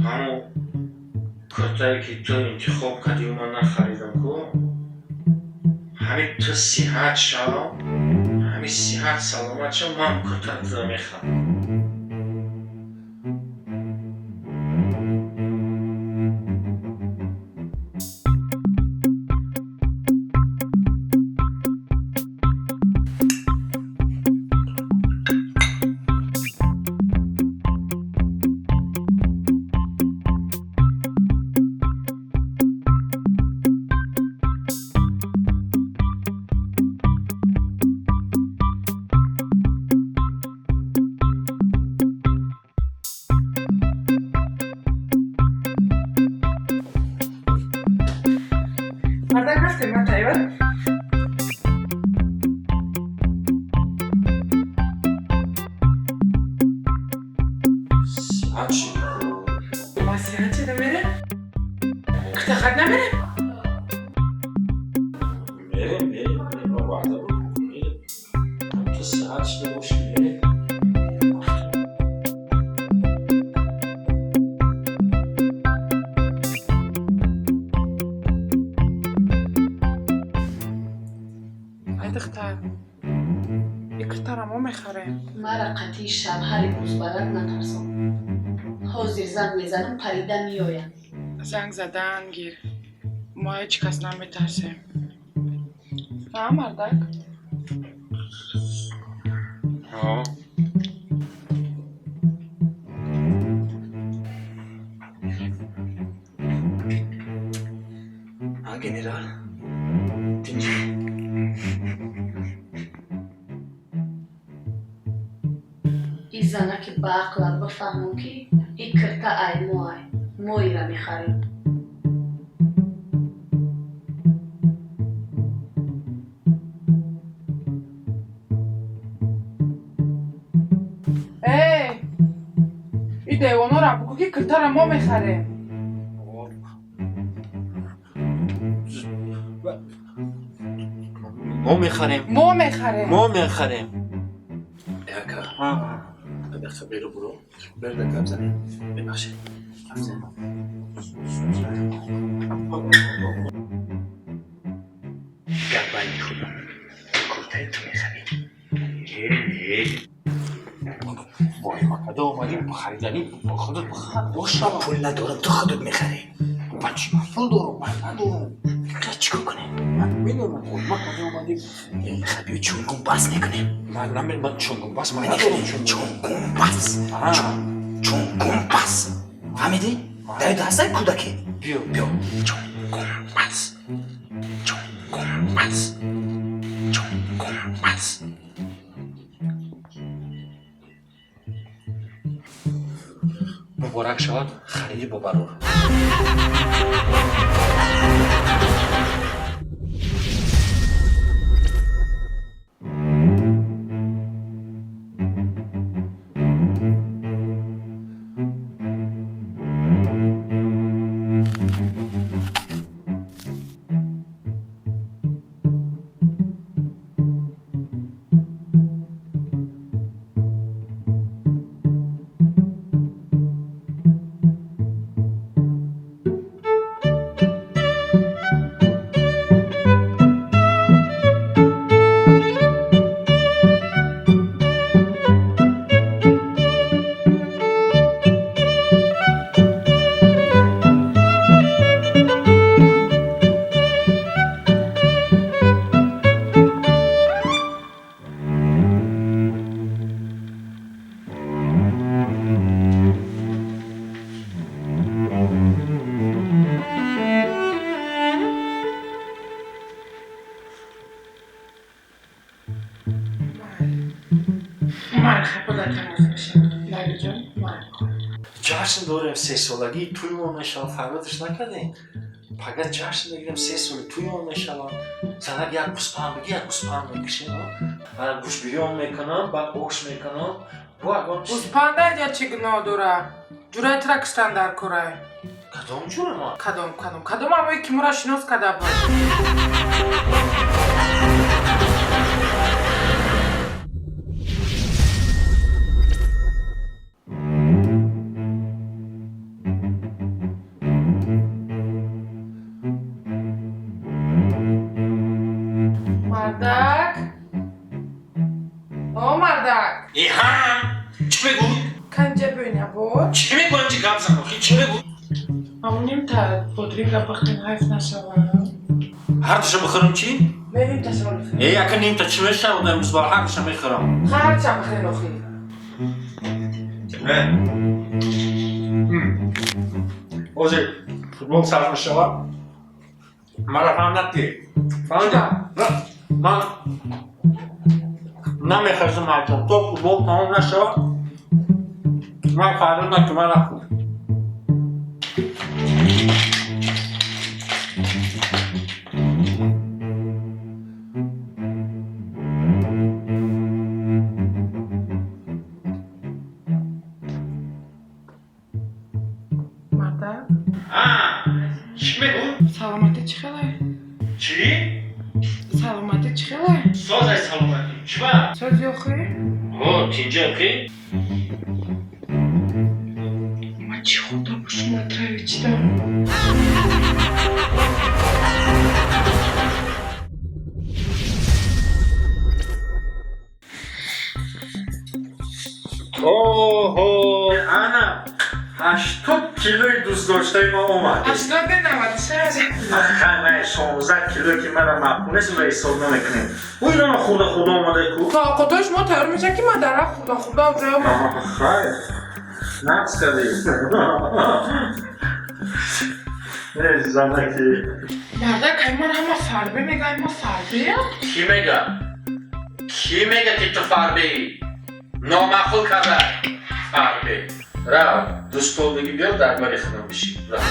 Ҳамон куртае, ки ту интихоб кардию ман нахаридам ку, ҳамин ту сиҳат шав, ҳамин сиҳат саломат шав, ман куртаро туро мехарам. Мардак, рафтем, ман тайёр. Сиҳат шидӣ ку. Ма сиҳат шида мерем? Курта харид намерем? Мерем, мерем, мерем, ман ваъда будам, мерем. Ту сиҳат шида бошӣ, мерем. Ай духтар, и куртаро мо мехарем. Мара қатъи шавҳари бузбалад натарсон. Ҳозир занг мезанам, парида меоянд. Занг задан гир, мо ҳеҷ кас наметарсем. А, мардак? Ҳо. А, генерал, тинҷӣ? И занаки баақлат бифаҳмон, ки и кирта ай мо ай, мо ира мехарем. Эй, и девонора бугӯ, ки киртаро мо мехарем. Мо мехарем. Мо мехарем. Мо мехарем. Ака, бахша, беру буро, берда гап занем. Бебахшед, гап занем. Гап байни худо, куртаи ту мехарем. Вой, ма када омадим хариданӣ, худат бошава. Пул надорам, ту худат мехарӣ. Ман чӣ, ман пул дорам? Ман надорам. Чӣ кор кунем? Ман медонам, ма када омадим. Биё, чунгумбас мекунем. Ман наме, ман чунгумбас ман надорам, чунгум. Чунгумбас, чунгумбас, фаҳмидӣ? Дар даста кӯдаке. Биё. Биё, чунгумбас, чунгумбас, чунгумбас. Муборак шавад хариди бобарур. Ман худат ҳанӯз мешавад, Лалиҷон, ман. Ҷашн дорем, сесолагии тӯймон мешавад, фарёдаш накардем? Пага ҷашн мегирем, 3 соли тӯймон мешавад. Занак, як гӯспанд биги, як гӯспанд мекушем, гӯшбирён мекунам, баъд ош мекунам, бо ягон чиз. Гӯспанда я чӣ гуноҳ дора? Ҷураи тура киштан дар корай. Кадом ҷура ман? Кадом ҳамое ки моро шинос карда буд. Набор. Чӣ мегӯям, чи гап зан, охи, чӣ мегӯ? Ам нимта бодринга бихӯрем, ҳайф нашава. Ҳардуша бихӯрам, чӣ? Не, нимта шава бихӯрем. Э, яка нимта чӣ мешавад имрӯз? Ба ҳардуша мехӯрам. Ҳарча бихӯрем, охи. Не. Ҳозир футбол сар мешавад. Мара фаҳмдад ки. Фаҳмидӣ? Ман намехезам ҳайчон. То футбол тамом нашавад, ман фарёд накун, ман рафтам. Мардак. Чӣ мегӯ? Саломатӣ чӣ хеле? Чӣ? Саломатӣ чӣ хеле? Созай саломатӣ. Чӣ ба? Сози, охи? Ҳо, тинҷа, охи? Ман чӣ хӯрдам, бо шумо отравить шидам? Оҳо, ана 80 килои дӯстдоштаи ма омад. 80 не, 96. Хай, 16 кило ки мара маъқул нест ва ҳисоб намекунем. Ӯ инона хӯрда хӯрда омадай ку. То овқотои шумо тайёр мешавад, ки ман дар хӯрда хӯрда уже омад. Хай, нақс кардӣ. Занаки. Мардак, ай ман ҳама фарбе мега, ай ма фарбеям? Кӣ мега? Кӣ мега, ки ту фарбеӣ? Номаъқул карда фарбе. Рав, ду стол диги биёр, дар бари худам бишин. Рав.